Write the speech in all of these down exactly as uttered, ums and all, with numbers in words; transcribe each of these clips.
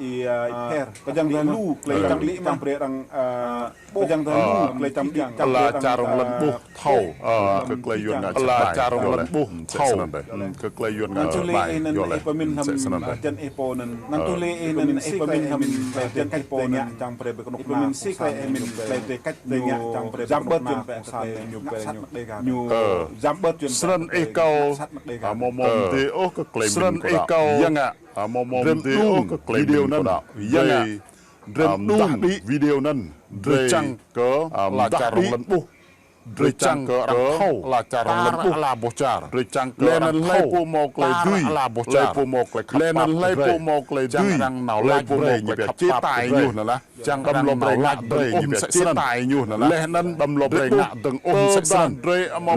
i, a, i pher. Kơ jang lĕ lu klei čang lĕ čiăng brei arăng, a, kơ jang lĕ lu klei čang lĕ čiăng brei arăng, a, ala čar rŏng lăn ƀuh thâo, a, kơ klei yuăn ngă ala čar rŏng lăn ƀuh thâo. Kơ klei yuăn ngă čăt ƀai, yua leh. Msĕ snăn dih. Jăn ih pô anăn. Năng tu lê ih anăn ih pô mĭn hăm klei jăn ih pô anăn. Jang brei bê knŭk kna. Msĕ klei ih mĭn klei drei kač ñu jam bớt yuăn pô sa ñu pô ñu. Jam bớt yuăn. Snăn ih kâo, a, amâo mâo mdê ôh kơ klei mĭn kâo. Yang ngă, a, amâo mâo mdê ôh kơ klei mĭn kâo. Yang ngă, drei mđung video anăn, drei čiăng kơ ala čar rŏng lăn ƀuh. Drei čiăng kơ arăng thâo ala čar rŏng lăn ƀuh. Ala boh čar. Drei čiăng kơ leh anăn hlei pô mâo klei dưi, ala boh čar. Hlei pô mâo klei khăp, leh anăn hlei pô mâo klei dưi, arăng nao lač pô mâo klei khăp, chế tài ñu anăn lah. Čiăng đăm lŏ brei ngă dơ̆ng ôh msĕ snăn. Leh anăn đăm lŏ brei ngă dơ̆ng ôh msĕ snăn.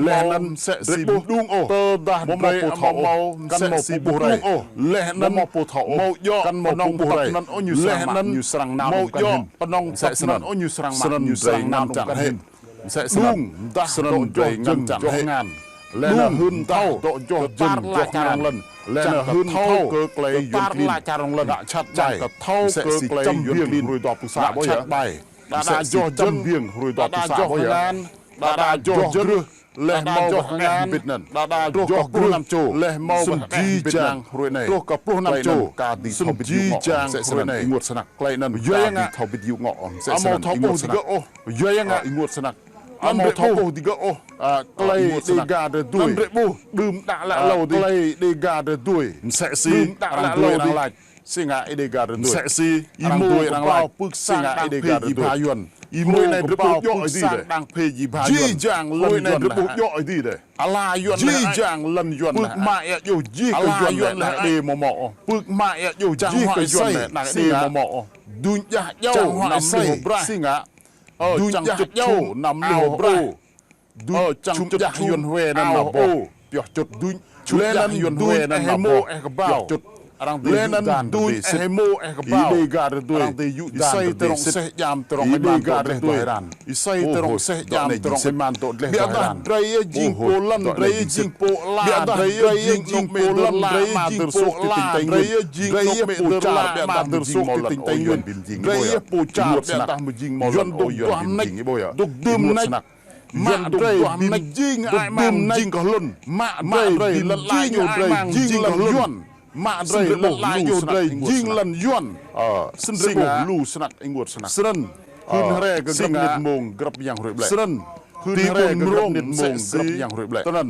Leh anăn msĕ si mđung ôh. Tơdah drei amâo mâo msĕ si mđung ôh. Leh anăn mâo pô thâo ôh. Mâo djŏ knŏng tăp anăn ôh ñu srăng mă, ñu srăng nao mâo djŏ knŏng tăp anăn ôh ñu srăng mă, ñu srăng nao mkăn hĭn. Msĕ snăn, mdah snăn dŏ joh jơ̆ng joh ngăn. Leh anăn hưn mdah dŏ joh jơ̆ng joh ngăn. Leh anăn hưn thâo kơ klei yuăn klin ngă čăt ƀai. Msĕ si čăm biêng hruê dua pluh sa ƀuh ya. Msĕ si čăm biêng hruê dua pluh sa ƀuh ya. Đa đa joh jơ̆ng leh mâo wah ngăn bĭt anăn. Đa đa joh pluh năm čô leh mâo wah ngăn bĭt anăn. Truh kơ pluh năm čô. Snăn jih jang hruê anei. Ênguôt snăk. Klei anăn yua ngă thâo bĭt yŭ ngŏ. Msĕ snăn ênguôt snăk. Yua ngă ênguôt snăk. Amâo thâo ƀuh digơ̆ ôh. A, klei Dega drei dưi. Anăn drei ƀuh. Đưm đă lă lâo dih. Klei Dega drei dưi. Msĕ si arăng dưi arăng lač. Si ngă Dega drei dưi. Msĕ si êmô arăng lač. Pưk sang đang phê jih bha yuăn. Êmô anei drei ƀuh djŏ ih dih. Sang đang phê jih bha yuăn. Jih jang lăn yuăn drei ƀuh djŏ ih dih dih. Ala yuăn jih jang lăn yuăn. Pưk mă êa djuh jih kơ yuăn leh anăn Dega amâo mâo. Pưk mă êa djuh jih kơ yuăn leh anăn Dega amâo mâo. Duñ jah jao năm lih braih. Si ngă. Ơ, duñ jah jao năm lih braih. Duñ čang čŭt yuăn hue anăn nao boh. Pioh čŭt duñ. Leh anăn yuăn hue anăn nao boh. Pioh čŭt. Arăng leh anăn duñ êmô êkbao. Dega drei dưi. Arăng dưi yŭ dan drei dưi. Êsei tơrŏng seh jam tơrŏng êman Dega drei dưi. Êsei tơrŏng seh jam tơrŏng êman dôk dleh ƀiădah drei jing pô lăn, drei jing pô ala, ƀiădah drei jing pô lăn, drei jing pô ala, drei jing pô čar, ƀiădah drei sôk ti tĭng têñ yuăn. Drei pô čar ƀiădah mjing mâo lăn, yuăn dôk duah mnêč, dôk dưm mnêč. Mă drei bi mnêč jing ai mang jing kơ hlŭn. Mă drei lăn ala ñu drei jing lăn yuăn. Mă drei lăn ala ñu drei jing lăn yuăn. Snăn drei ƀuh lu snăk ênguôt snăk. Snăn. Hưn hriê kơ grăp mnĭt mmông grăp yang hruê ƀlĕ. Snăn. Hưn hriê kơ grăp mnĭt mmông grăp yang hruê ƀlĕ. Snăn.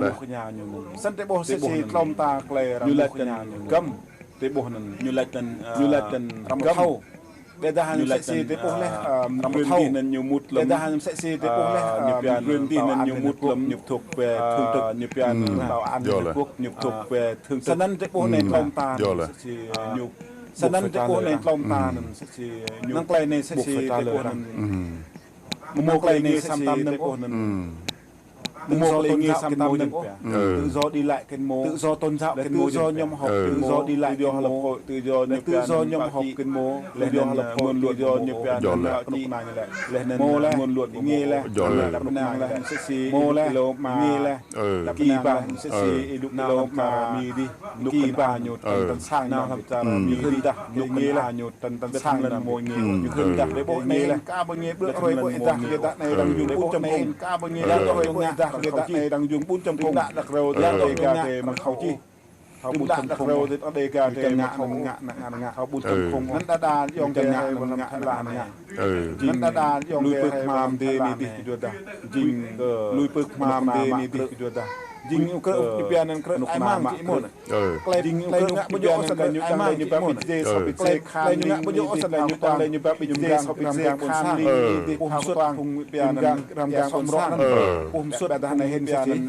leh. Snăn drei ƀuh msĕ si tlâo mta klei arăng ñu lač anăn găm, drei ƀuh anăn ñu lač anăn, ñu lač anăn răm thâo. Ƀiădah ñu lač msĕ si drei ƀuh leh, răm thâo. Ƀiădah ñu msĕ si drei ƀuh leh, ñu pia anăn ñu mŭt lăm ñu thŭk về thượng trực, ñu pia anăn bảo an Liên Hợp Quốc, ñu thŭk về thượng trực. Snăn drei ƀuh anei tlâo mta anăn msĕ si ñu, snăn drei ƀuh anei tlâo mta anăn msĕ si ñu năng klei anei msĕ si drei ƀuh anăn. Mâo klei anei sa mta anăn ƀuh anăn. Mâo klei anei sa mta anăn ƀuh. Tự do đi lại kơ mâo. Tự do tôn giáo kơ mâo. Tự do nhóm họp kơ mâo. Tự do đi lại kơ mâo. Tự do nhóm họp kơ mâo. Leh anăn mơ̆ng luận ñu pia anăn knŭk kna ñu leh. Leh anăn mơ̆ng luận ñu leh. Dăp năng leh msĕ si mâo leh. Lŏ mă. Dăp năng leh msĕ si êlŭk lŏ mă mi dih. Knŭk kna ñu tăn tăn sang ñu hlăm čar mi dih. Knŭk kna ñu tăn tăn sang lăn mâo ñu. Ñu hưn dah leh ƀuh anei leh. Ka ƀuh ñu ƀlư̆ hruê ƀuh dah leh dah anei arăng jung ƀun čăm phung. Ka ƀuh ñu ƀlư̆ hruê ƀuh dah leh dah anei arăng jung ƀun čăm phung. Đa đa krêu dah Đêga drei mă thâo čih. Thâo ƀun čăm phung. Đa đa krêu dah Đêga drei mă thâo ngă ngă ngă ngă thâo ƀun čăm phung. Anăn đa đa ayŏng drei ngă ngă ngă. Anăn đa đa ayŏng lui pơk hmam dê ni dih kơ juă dah. Jing lui pơk hmam dê ni dih kơ juă dah. Jing ñu krư̆ ñu pia anăn krư̆ ai mang čih mơ̆n. Klei jing ñu krư̆ ñu pia anăn ñu ai mang ñu pia ƀĭng dê sô ƀĭng dê khan ñu ngă ƀu djŏ ôh snăn ñu pia ƀĭng dê sô ƀĭng dê khan ni dih. Pum sut phung pia anăn ram gang sô mrô anăn. Pum sut dah anei hĭn sa anăn.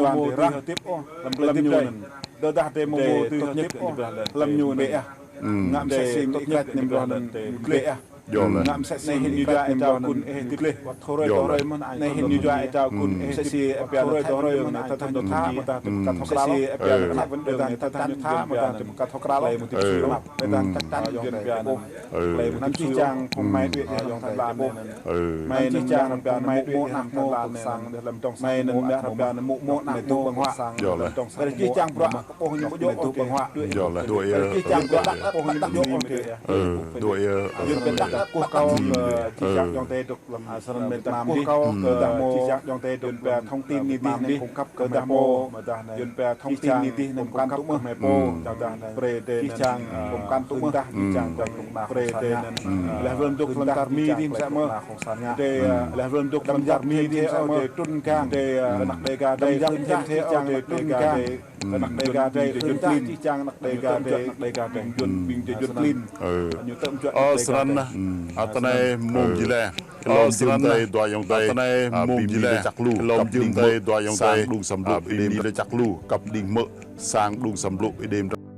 mâo mâo tui hdĭp ôh, hlăm klei hdĭp drei. Tơdah drei mâo mâo tui hdĭp ôh, hlăm ñu anăn. Ngă msĕ si mơĭt klei anăn ñu dleh ah. Ngă msĕ si ñu dleh, êdau kun ih dleh. Anei hĭn ñu dleh, êdau kun ih msĕ si êpia anăn thâo thâo ñu thâo mơh ta, msĕ si êpia anăn thâo thâo ñu thâo mơh ta, msĕ si êpia anăn thâo thâo ñu thâo mơh ta, klei mâo tĭp sui anăp, mơh ta, tăk tăn yuăn pia anăn. Klei mâo tĭp sui čiăng phung mai đuĕ ih hlăm than lăn anei. Mai anăn čiăng phung mai đuĕ ih hlăm than lăn anei. Mai anăn mơh pia anăn mâo mơh anăn mâo ƀơ̆ng huă. Klei čih čiăng bruă kơ ƀuh ñu mjŏ ôh. Klei čih čiăng bruă kơ ƀuh ñu mjŏ ôh. Yuăn pia tăk kkuh kâo kơ čih čang ayŏng adei dôk hlăm, snăn mơh tăk kkuh kâo kơ čih čang ayŏng adei dôk pia thông tin ñu dih anăn cung cấp kơ mơh pô. Yuăn pia thông tin ñu dih anăn cung cấp kơ mơh pô. Brei drei čih čiăng cung cấp tŭ mơh. Čih čiăng brei drei anăn. Leh wơ̆n dôk hlăm čar Mi dih msĕ mơh. Drei leh wơ̆n dôk hlăm čar Mi dih msĕ mơh. Drei trŭn kang. Drei anak Đêga drei leh wơ̆n čih čiăng anak Đêga drei. Anak Đêga drei, drei juăt klin. Čih čiăng anak Đêga drei, anak Đêga drei. Juăt, ƀing drei juăt klin. Ñu tơ̆ juăt anak Đêga drei. Ơ, snăn, atnei mông jih leh. Ơ, snăn, atnei mông jih leh. Hlăm jơ̆ng mơ̆ dua ayŏng adei, sang đung săm blŭ êdêm drei čăk lu, kăp đĭng mơ̆ sang đung săm blŭ êdêm drei.